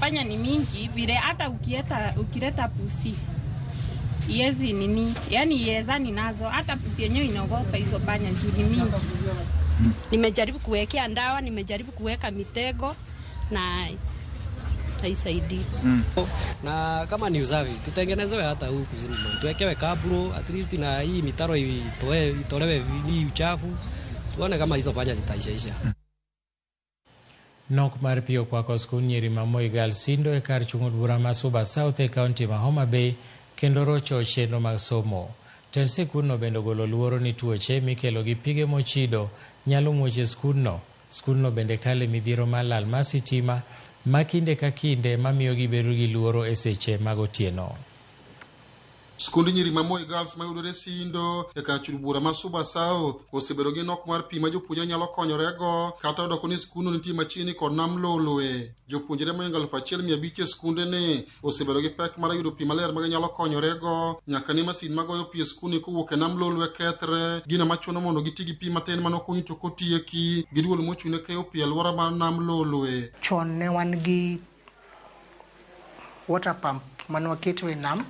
Panya ni mingi vile hata ukileta pusi yezi nini, yani yezani nazo, hata pusi yenyewe inaogopa hizo panya juu ni mingi. Nimejaribu kuwekea ndawa, nimejaribu kuweka mitego na haisaidii. Na kama ni usafi tutengenezewe hata huku zima, tuwekewe kabro at least, na hii mitaro itolewe ni uchafu, tuone kama hizo panya zitaishaisha. Nok mar pi okwako skund nyiri ma Moi Girls Sindo e kar chung' od bura ma Suba South e kaunti ma Homa Bay kendo rocho chenro mag somo. Tend sikundno bende ogolo luoro ni tuoche mikelo gi pige mochido nyalo muoch e skundno. Skundno bende kale midhiero mar lal mar sitima ma kinde ka kinde mamiyo gibedo gi luoro e seche mag otieno. Skund nyiri ma Moi Girls mayudore Sindo e kar chung' bura ma Suba South osebedo gi nok mar pi ma jopuonjre nyalo konyorego kata odoko ni skundno nitie machiegni kod nam Lolwe. Jopuonjre mohingo 1500 e skundeni osebedo gi pek mar yudo pi maler ma ginyalo konyorego nyaka ne masin magoyo pi e skundni kowuok e nam Lolwe kethre, gino machuno mondo giti gi pi matin manokuny to kotieki gi duol mochung' ne keyo pi e alwora mar nam Lolwe. Chon ne wan gi water pump mane waketo e nam,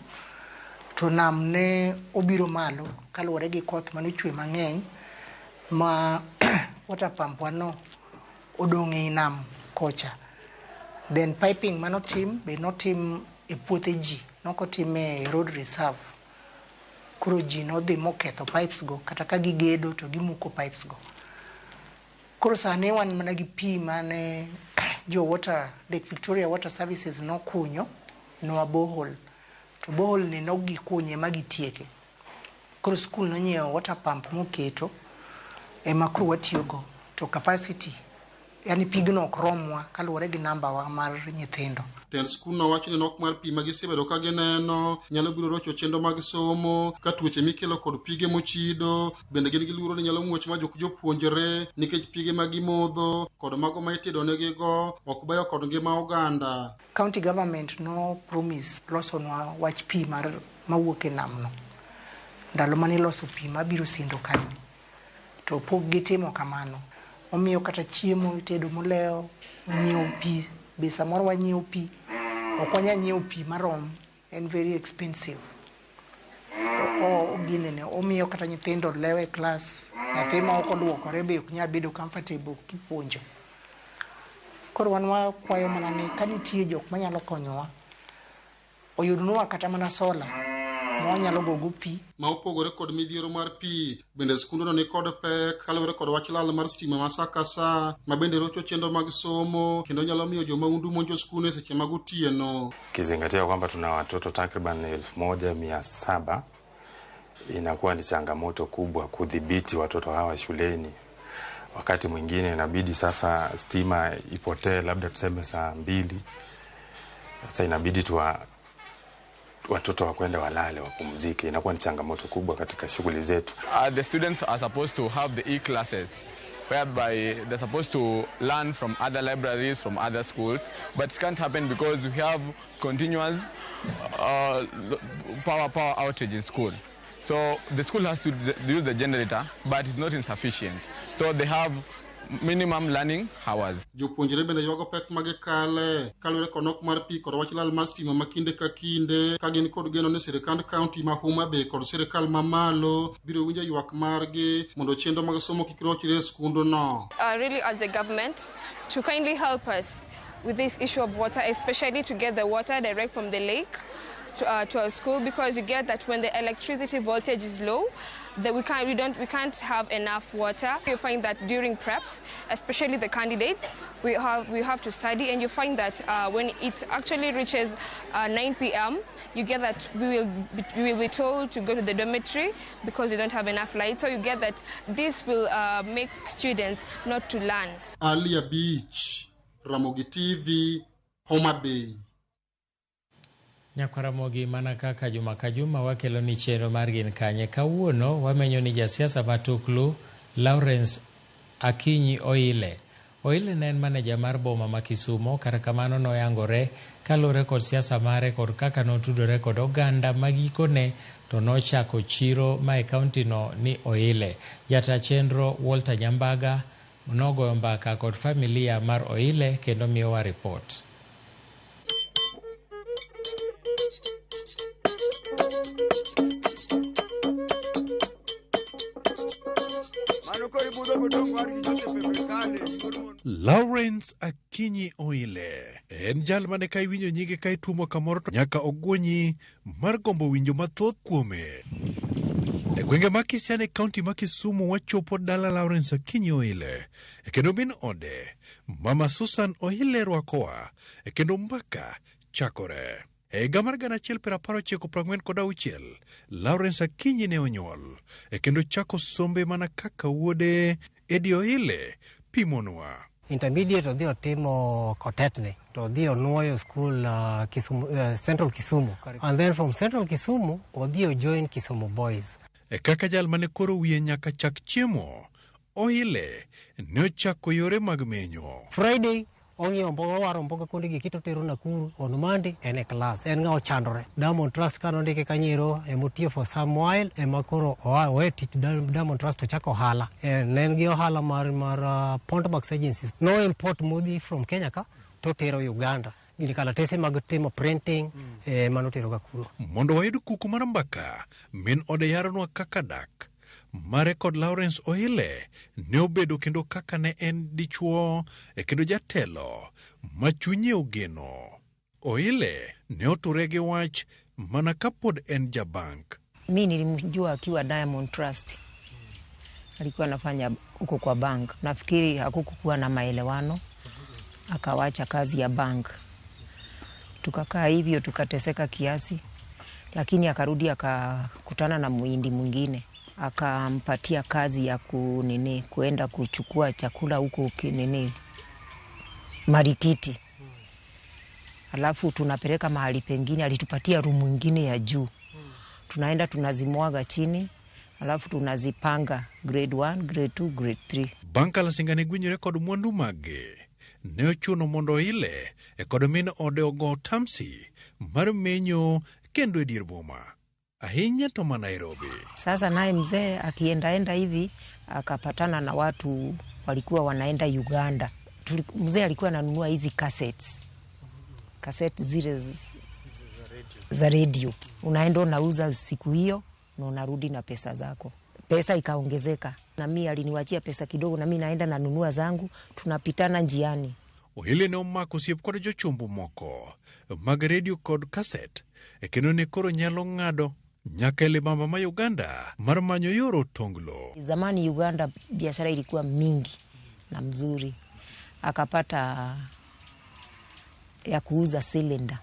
to nam ne obiro malo kaluwore gi koth mane ochwe mang'eny ma water pump wano odong' ei nam kocha. Then piping manotim be notim e puothe ji, nokotim e road reserve. Koro ji nodhi moketho pipes go, kata ka gigedo to gimuko pipes go. Koro sani wan mana gi pi mane jo water, Lake Victoria Water Services nokunyo nwa borehole. To borehole ni nogikunye ma gitieke. Koro skul nonyiewo water pump moketo ema koro watiyogo, to capacity yani pigno ok romwa kaluwore gi namba wa mar nyithindo. Tend skundno wacho ni nok mar pi ma gisebedo ka gineno nyalo biro rocho chenro mag somo ka tuoche mikelo kod pige mochido bende gin gi luoro ni nyalo muoch ma jok jopuonjre nikech pige ma gimodho kod mago ma itedo negigo ok beyo kod ngima oganda. County government no promise losonwa wach pi mar mawuok e namno ndalo mane iloso pi mabiro Sindo kanyo, to pok gitimo kamano. Omiyo kata chiemo itedo molewo, nyiewo pi be samoro wanyiewo pi, ok wanyal nyiewo pi marom, en very expensive. Ginene omiyo kata nyithindo lewo e klas, nyathi ma ok oduokore be ok nyal bedo comfortable kipuonjo. Koro wan wakwayo mana ni ka nitie jok manyalo konyowa, oyudnwa kata mana sola ma wanyalo gogo pi. Ma opogore kod midhiero mar pi, bende skundno ni kod pek kaluwore kod wach lal mar stima ma sa ka sa ma bende rocho chenro mag somo kendo nyalo miyo jomahundu monjo skundno e seche mag otieno. Kizingatia kwamba tuna watoto takriban 1700, inakuwa ni changamoto kubwa kudhibiti watoto hawa shuleni. Wakati mwingine inabidi sasa stima ipotee labda tuseme saa 2. Sasa inabidi Watoto wakwenda walale wapumzike, inakuwa ni changamoto kubwa katika shughuli zetu. The students are supposed to have the e-classes whereby they're supposed to learn from other libraries, from other schools, but it can't happen because we have continuous power outage in school. So the school has to use the generator, but it's not insufficient. So they have minimum learning hours. Jopuonjre bende ywago pek ma gikale kaluwore kod nok mar pi kod wach lal mar stima ma kinde ka kinde ka gin kod geno ni sirikand kaunti ma Homa Bay kod sirikal mamalo biro winjo ywak margi mondo chenro mag somo kik rochre e skundno. Really urge the government to kindly help us with this issue of water, especially to get the water direct from the lake to our school, because you get that when the electricity voltage is low, that we can't have enough water. You find that during preps, especially the candidates, we have to study, and you find that when it actually reaches 9 p.m., you get that we will be told to go to the dormitory because we don't have enough light. So you get that this will make students not to learn. Alia Beach, Ramogi TV, Homa Bay. Nyakwaramogi mana kaka juma ka juma wakelo ni chenro mar Gin Kanye. Kawuono wamenyo ni jasiasa matuklu Lawrence Akinyi Oile. Oile ne en maneja mar boma ma Kisumo, kata kamano noyangore kaluwore kod siasa mare kod kaka notudore kod oganda ma gikone to nochako chiro ma e kaunti no ni Oile. Jata chenro Walter Nyambaga nogoyo mbaka kod familia mar Oile kendo miyowa ripot. Lawrence Akinyi Oile en jal mane ka iwinjo nyinge ka ituomo kamoro to nyaka ogwonyi mar gombo winjo mathoth kuome. E gwenge ma Kisiani e kaunti ma Kisumu wachopo dala Lawrence Akinyi Oile e kendo min ode Mama Susan Oile rwakowa e kendo mbaka chakore. E higa mar 1946, Lawrence Akinyi ne onyuol e kendo chako sombe mana kaka wuode Eddie Oile pimonwa. Intermediate odhi otimo Kotetne to odhi onuoyo school Kisumu, Central Kisumu, and then from Central Kisumu odhi ojoin Kisumu Boys. E kaka jal mane koro wiye nyaka chak chiemo, Oile ne ochako yore mag menyo. Friday ong'iewo mboga, owaro mboga kuonde gi kitotero Nakuru on Monday en e class, en ng'a ochandore. Diamond Trust ka nondike kanyero emotiyo for some while ema koro oa owe tich Diamond Trust ochako ohala. Ne en gi ohala mar Pontmax Agencies. No import modhi from Kenya ka totero Uganda. Gini kalatese mag timo printing manotero ga kuro. Mondo wayud kuku mar mbaka, min ode yaronwa kaka dak mare kod Lawrence Oile ne obedo kendo kaka ne en dichuo e kendo jatelo ma chunye ogeno. Oile ne oture gi wach mana kapod en jabank. Mi nilimjua akiwa Diamond Trust, alikuwa anafanya huko kwa bank. Nafikiri hakukuwa na maelewano, akawacha kazi ya bank. Tukakaa hivyo tukateseka kiasi, lakini akarudi akakutana na muhindi mwingine, akampatia kazi ya kunini kuenda kuchukua chakula huko kinini Marikiti. Alafu tunapeleka mahali pengine, alitupatia room nyingine ya juu. Tunaenda tunazimwaga chini, alafu tunazipanga grade 1, grade 2, grade 3. Banka la singane gwinyore kod mwandu mage ne ochuno mondo Oile e kod min ode ogo tamsi mar menyo kendo e dier boma, ahinya to ma Nairobi. Sasa naye mzee akiendaenda hivi akapatana na watu walikuwa wanaenda Uganda. Mzee alikuwa ananunua hizi cassettes. Cassette zile za radio. Unaenda unauza siku hiyo na unarudi na pesa zako. Pesa ikaongezeka. Na mimi aliniwachia pesa kidogo na mimi naenda nanunua zangu, tunapitana njiani. Oile ne omako osiep kod jochombo moko mag radio kod cassette e kendo ne koro nyalo ng'ado nyaka e libamba ma Uganda mar manyo yor otonglo. Zamani Uganda biashara ilikuwa mingi na mzuri. Akapata ya kuuza cylinder.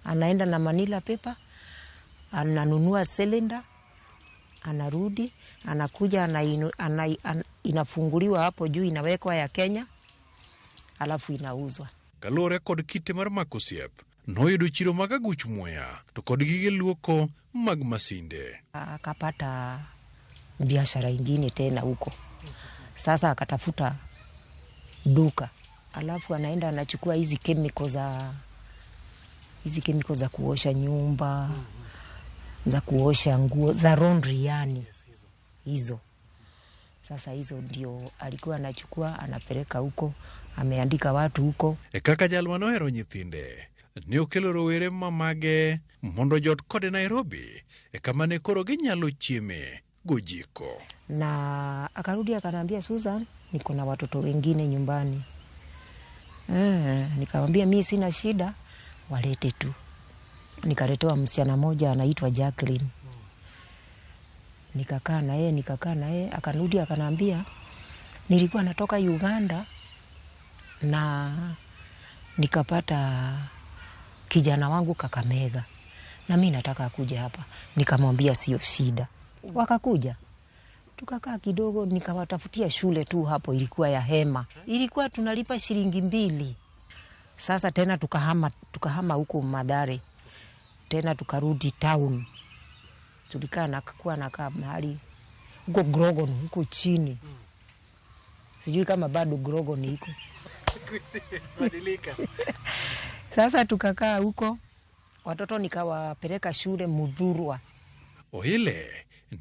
Anaenda na manila paper, ananunua cylinder, anarudi, anakuja inafunguliwa hapo juu, inawekwa ya Kenya, alafu inauzwa. Kaluwore kod kite mar mako osiep, noyudo chiro mag aguch muya to kod gige luoko mag masinde. Akapata biashara ingine tena huko. Sasa akatafuta duka, alafu anaenda anachukua hizi chemical za kuosha nyumba, za kuosha nguo, za laundry yani hizo. Sasa hizo ndio alikuwa anachukua anapeleka huko, ameandika watu huko. E kaka jal manohero nyithinde, ne okelo rowere mamage mondo jot kode Nairobi e kama ne koro ginyalo chieme gojiko. Na akarudi akaniambia, Susan, niko na watoto wengine nyumbani. Nikamwambia mimi sina shida, walete tu. Nikaletewa msichana mmoja anaitwa Jacqueline. Nikakaa na yeye, akarudi akaniambia nilikuwa natoka Uganda na nikapata kijana wangu Kakamega na mimi nataka akuje hapa. Nikamwambia sio shida. Wakakuja. Tukakaa kidogo, nikawatafutia shule tu hapo, ilikuwa ya hema. Ilikuwa tunalipa shilingi 2. Sasa tena tukahama huko Mathare. Tena tukarudi town. Tulikaa na kuwa nakaa mahali huko Grogon huko chini. Sijui kama bado Grogon iko. Badilika. Sasa tukakaa huko, watoto nikawapeleka shule Mudhurwa. Oile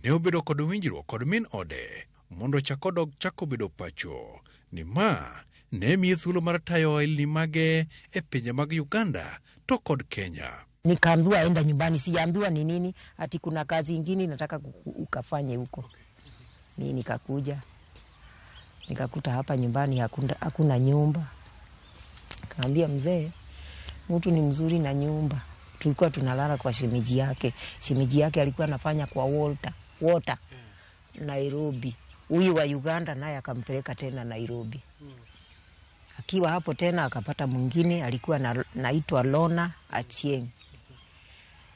ne obedo kod winjruok kod min ode mondo chak odog chako bedo pacho ni ma ne miye thuolo mar tayo ohelni mage e pinje mag Uganda to kod Kenya. Nikaambiwa enda nyumbani, sijaambiwa ni nini, ati kuna kazi ingine nataka ukafanye huko. Mimi nikakuja nikakuta hapa nyumbani hakuna nyumba. Kaambia mzee, mtu ni mzuri na nyumba. Tulikuwa tunalala kwa shemeji yake. Shemeji yake alikuwa anafanya kwa Walter Nairobi. Huyu wa Uganda naye akampeleka tena Nairobi. Akiwa hapo tena akapata mwingine alikuwa naitwa Lona Achieng.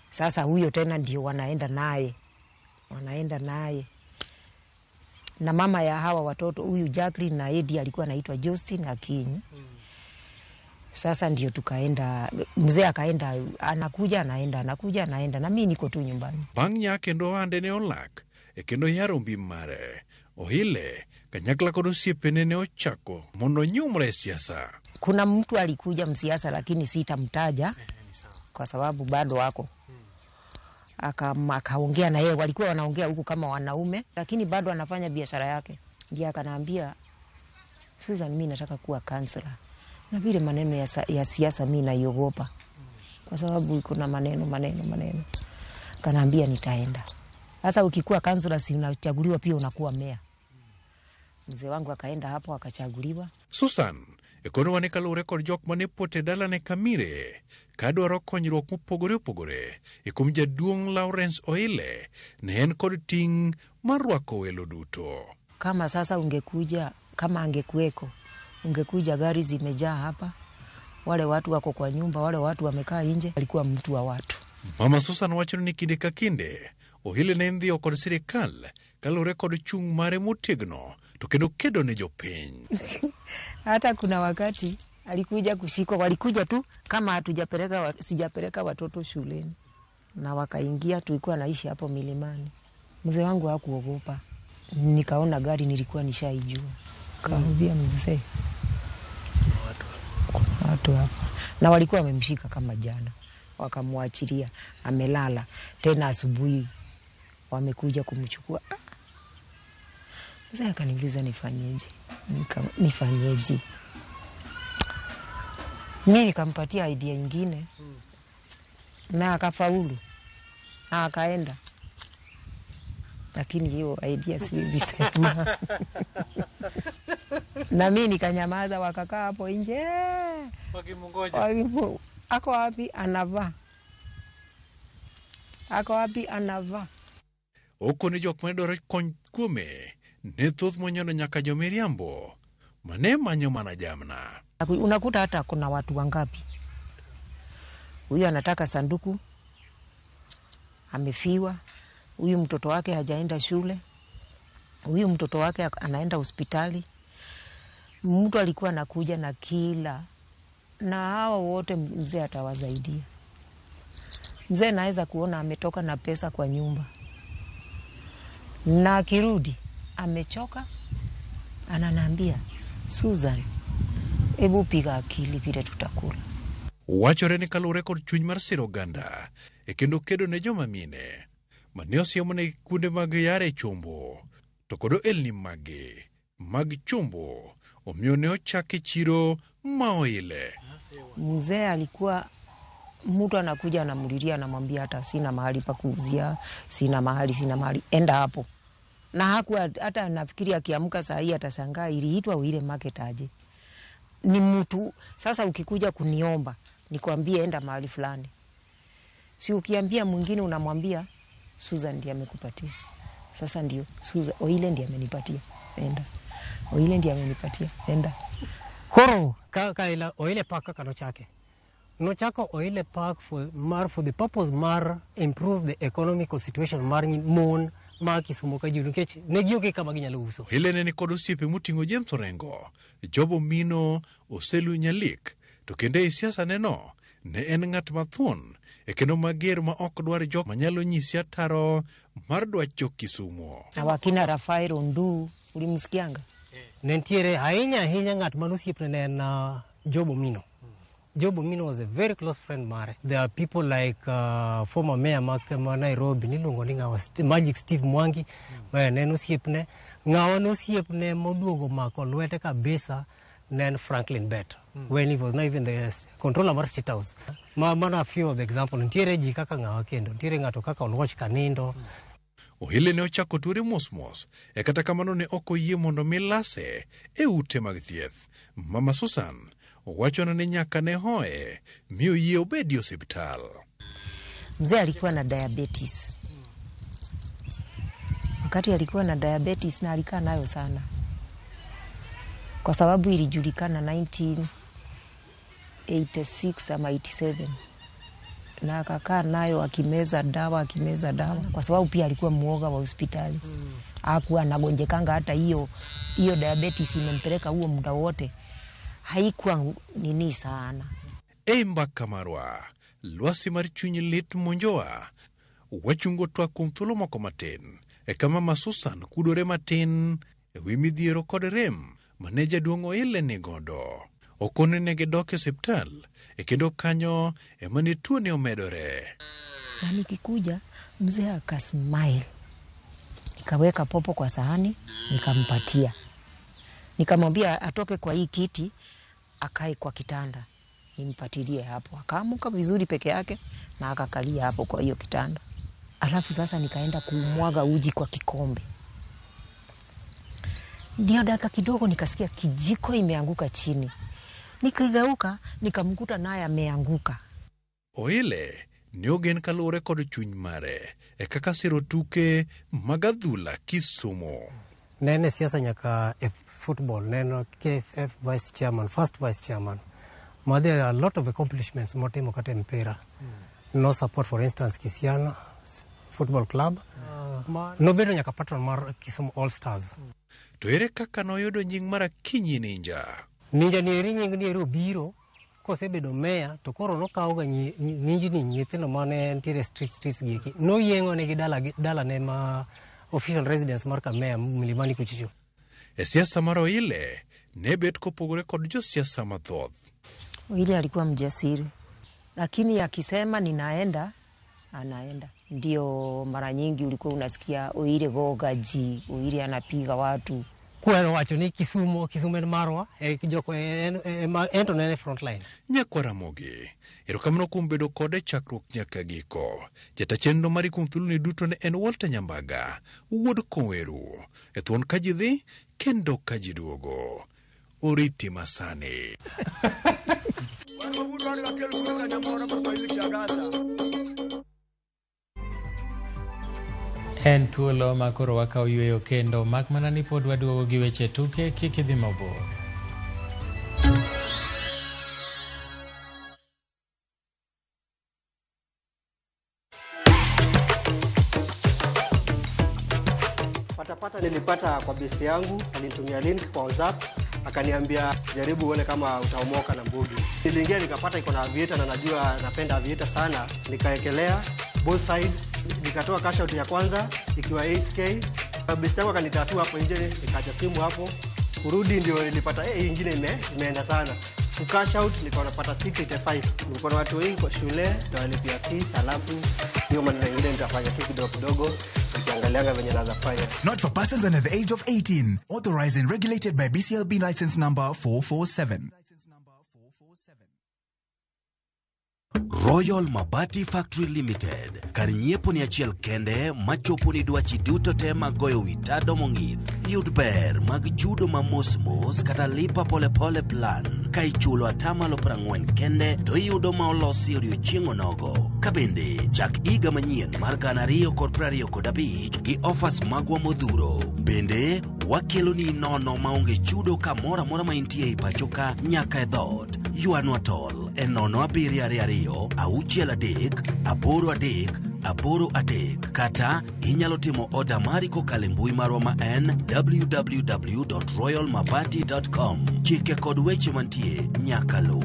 Sasa huyo tena ndio wanaenda naye. Na mama ya hawa watoto huyu Jacqueline na Eddie alikuwa anaitwa Justin Akinyi. Sasa ndio tukaenda, mzee akaenda, anakuja anaenda, anakuja anaenda, na mimi niko tu nyumbani. Bang' nya kendo ohande ne olak e kendo yaro mbi mare. Oile kanyakla kod osiepene ne ochako mondo onyumre e siasa. Kuna mtu alikuja msiasa lakini sitamtaja kwa sababu bado wako. Akaongea na yeye, walikuwa wanaongea huku kama wanaume, lakini bado anafanya biashara yake. Ndiye akaniambia, Susan, mimi nataka kuwa kansela. Na vile maneno ya siasa mimi naiogopa kwa sababu kuna maneno. Kanaambia nitaenda. Sasa ukikuwa kansela si unachaguliwa pia unakuwa meya. Mzee wangu akaenda hapo akachaguliwa. Susan ekono wane kaluwore kod jok mane pote dalane Kamire kadwaro konyruok mopogore opogore e kuom jaduong' Lawrence Oile ne en kod ting' mar rwako welo duto. Kama sasa ungekuja, kama angekuweko, ungekuja gari zimejaa hapa, wale watu wako kwa nyumba, wale watu wamekaa nje. Alikuwa mtu wa watu. Mama Susan wacho ni kinde ka kinde Oile ne ndhiyo kod sirikal kaluwore kod chung' mare motegno to kendo kedo ne jopiny. Hata kuna wakati alikuja kushikwa, walikuja tu kama sijapeleka watoto shuleni na wakaingia. Tulikuwa naishi hapo milimani. Mzee wangu hakuogopa. Nikaona gari nilikuwa nishaijua. Kaambia mzee, watu hapa. Na walikuwa wamemshika kama jana, wakamwachilia amelala. Tena asubuhi wamekuja kumchukua. Mzee akaniuliza nifanyeje? Nifanyeje? Mimi nikampatia idea nyingine na akafaulu na akaenda. Lakini hiyo idea siwezi sema. Na mimi nikanyamaza, wakakaa hapo nje wakimngoja. Ako wapi anavaa? Ako wapi anavaa? Okone jok mane dwaro kony kuome ne thoth monyono nyaka jomiriambo mane manyo mana jamna. Unakuta hata kuna watu wangapi, huyu anataka sanduku, amefiwa, huyu mtoto wake hajaenda shule, huyu mtoto wake anaenda hospitali. Mtu alikuwa anakuja na kila Na hawa wote mzee atawasaidia. Mzee naweza kuona ametoka na pesa kwa nyumba, na akirudi amechoka, ananiambia Susan, hebu piga akili vile tutakula. Wachore ni kaluwore kod chuny mar siro oganda e kendo kedo ne joma mine mane osiemone kuonde mag yare chombo to kod ohelni mage mag chombo omiyo ne ochake chiro ma Oile. Mzee alikuwa mtu anakuja anamlilia, anamwambia hata sina mahali pa kuuzia, sina mahali, sina mahali, enda hapo. Na hakuwa hata nafikiri akiamka saa hii atashangaa iliitwa Oile Market aje. Ni mtu sasa ukikuja kuniomba nikwambie enda mahali fulani, si ukiambia mwingine unamwambia Susan ndiye amekupatia. Sasa ndio Susan Oile ndiye amenipatia, enda. Oile ndiye amenipatia, enda. Koro ka ila Oile Park kaka nochake. Nochako Oile Park for the purpose mar improve the economical situation mar mon ma Kisumu ka ji nikech ne gionge kama ginyalo uso. Oile ne nikod osiepe moting'o James Orengo, Job Omino, Oselu Nyalik, to kendo e siasa neno ne en ng'at mathuon e kendo mager ma ok dwar jok manyalo nyisi ataro mar dwach jo Kisumu. Na wakina Rafael Ondu ulimsikianga? Ne nitiere ahinya ahinya ng'at mane osiepne ne en Job Omino. Job Omino was a very close friend mare. There are people like former mayor ma Nairobi niluongo ni ng'awa Magic Steve Mwangi, ma ne en osiepne. Ng'awa ne osiepne moduogo mako lwete kabisa ne en Franklin Bett, when he was not even the controller mar State House. Mana a few of the example. Nitiere ji kaka ng'awa kendo, nitiere ng'ato kaka Oluoch Kanindo. Oile ne ochako tuore mos mos, e kata kamano ne ok oyie mondo mi lase e ute mag thieth. Mama Susan owachona ni nyaka ne hoye mi oyie obedi e osiptal. Mzee alikuwa na diabetes. Wakati alikuwa na diabetes na alikaa nayo sana, kwa sababu ilijulikana 1986 ama 87, na akakaa nayo akimeza dawa, akimeza dawa, kwa sababu pia alikuwa muoga wa hospitali. Hakuwa anagonjekanga hata hiyo diabetes imempeleka huo muda wote, haikuwa nini sana. E mbaka marwa, lwasi mar chuny lit monjowa, wachungo twak kuom thuolo moko matin, e kama Mama Susan kudore matin e wi midhiero kod rem mane jaduong' Oile ni godo. Okone ne gidok e osiptal, e kendo kanyo ema ne tuone omedore. Na nikikuja mzee akasmile, nikaweka popo kwa sahani nikampatia, nikamwambia atoke kwa hii kiti akae kwa kitanda nimpatilie hapo. Akaamuka vizuri peke yake na akakalia hapo kwa hiyo kitanda. Alafu sasa nikaenda kumwaga uji kwa kikombe. Ndio dakika kidogo nikasikia kijiko imeanguka chini. Nikigeuka nikamkuta naye ameanguka. Oile ne ogen kaluwore kod chuny mare e kaka siro tuke mag adhula Kisumu. Ne en e siasa nyaka e football, ne en KFF vice chairman, first vice chairman. Ma there are a lot of accomplishments motimo kata e mpira. No support for instance Kisiana Football Club. Nobedo nyaka patron mar Kisumu All Stars. To ere kaka noyudo nying mar Akinyi Ninja? Ninja ni eri nying ni eri obiro kosebedo meya to koro nokawoga ninjni nyithindo mane nitiere streets gi eki. Noyeng'o negi dalane ma official residence mar kameya Milimani kuchicho. E siasa mar Oile ne bet kopogore kod josiasa mathoth. Oile alikuwa mjasiri, lakini akisema ninaenda anaenda. Ndio mara nyingi ulikuwa unasikia Oile gogaji, Oile anapiga watu. Kwero wacho ni Kisumu, Kisumu en marwa, joko en to ne en front line. Nyakwa Ramogi, erokamano kuom bedo kode chakruok nyaka giko. Jata chenro mari kuom thuoloni duto ne en Walter Nyambaga, wuod Koweru. E thuon ka ji dhi, kendo ka ji duogo. Oriti masani. En thuolo ma koro wakawo yweyo kendo mak mana ni pod waduogo gi weche tuke, kik idhi mabor. Patapata nilipata kwa besti yangu, alinitumia link kwa WhatsApp, Akaniambia jaribu uone kama utaomoka na mbugi. Niliingia nikapata iko na aviator na najua napenda aviator sana. Nikaekelea both side, nikatoa cash out ya kwanza ikiwa 8K. Best yangu akanitatua hapo nje, nikaacha simu hapo. Kurudi ndio nilipata hii ingine imeenda sana. Ku cash out nikawa napata 685. Nilikuwa na watu wengi kwa shule, nitawalipia fees, alafu hiyo maneno mengine nitafanya tu kidogo kidogo, nikiangalianga venye naweza fanya. Not for persons under the age of 18. Authorized and regulated by BCLB license number 447. Royal Mabati Factory Limited kar nyiepo ni achiel kende machopo ni dwachi duto te mag goyo wi tado mong'ith. Yud ber mag chudo ma mos mos kata lipa polepole plan ka ichulo atamalo 40 kende to iyudo ma olosi odiochieng' onogo. Ka bende chak higa manyien mar 2025 gi offers magwa modhuro. Bende wakeloni nono maonge chudo kamoro amora ma intie e pacho ka nyaka e dhoot. Ywanwa tol e 0722 63 83 83 kata inyalo timo oda mari kokalo e mbui marwa ma en www.royalmabati.com. Chike kod weche mantie nyaka luw.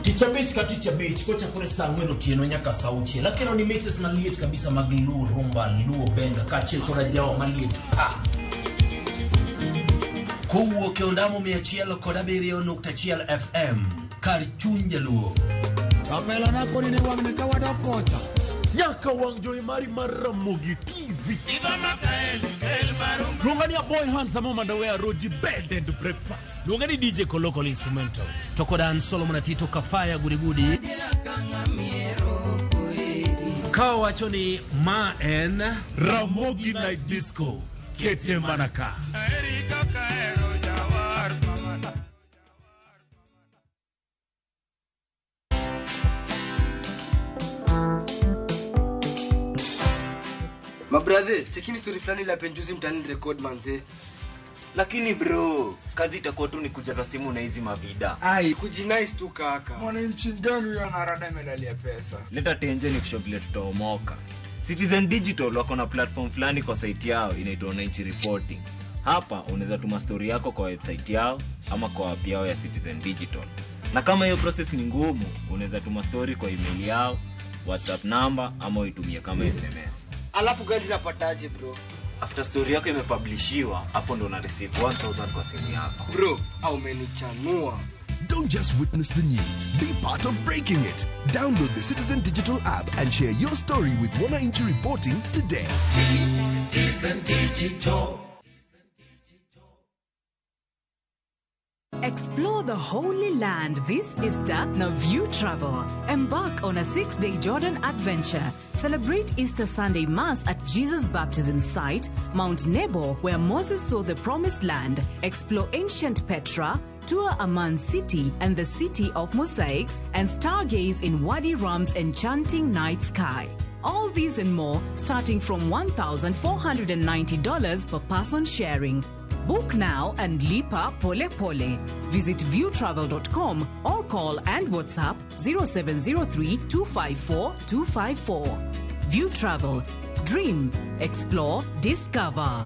Tich abich ka tich abich kochakore saa 4 otieno nyaka saa 6 akelo ni mixes maliet kabisa mag Luo rumba, Luo benga kaachiel koda jawa maliet pa. Kowuok e ondamo 107.1 FM kar chuny Jaluo. Kapela na koni ni wang'ni ka wadok kocha. Nyaka wang' jowi mari mar Ramogi TV. Luonga ni a boy handsome mandawe roji bed and breakfast. Luonga ni DJ Koloko instrumental. To koda an Solomon Atito Kafaya Gudigudi. Ka wacho ni ma en Ramogi Night Disco. Kete manaka. Mabrother, chekini story fulani la penjuzi mtaani record manze. Lakini bro, kazi itakuwa tu ni kujaza simu na hizi mavida. Ai, kujinice tu kaka. Mwananchi mgani huyo anarada medali pesa? Leta tenje ni kusho vile tutaomoka. Citizen Digital wako na platform fulani kwa site yao inaitwa Wananchi Reporting. Hapa unaweza tuma story yako kwa website yao ama kwa app yao ya Citizen Digital. Na kama hiyo process ni ngumu, unaweza tuma story kwa email yao, WhatsApp number ama uitumie kama SMS. Alafu gani napataje bro? After story yako imepublishiwa, hapo ndo una receive 1000 kwa simu yako. Bro, au umenichanua. Don't just witness the news, be part of breaking it. Download the Citizen Digital app and share your story with Wananchi Reporting today. Citizen Digital. Explore the Holy Land this Easter na View Travel. Embark on a 6-day Jordan adventure. Celebrate Easter Sunday Mass at Jesus' baptism site, Mount Nebo, where Moses saw the Promised Land. Explore ancient Petra, tour Amman City and the City of Mosaics, and stargaze in Wadi Rum's enchanting night sky. All these and more, starting from $1,490 per person sharing. Book now and lipa pole pole. Visit viewtravel.com or call and WhatsApp 0703 254 254. View Travel. Dream, explore, discover.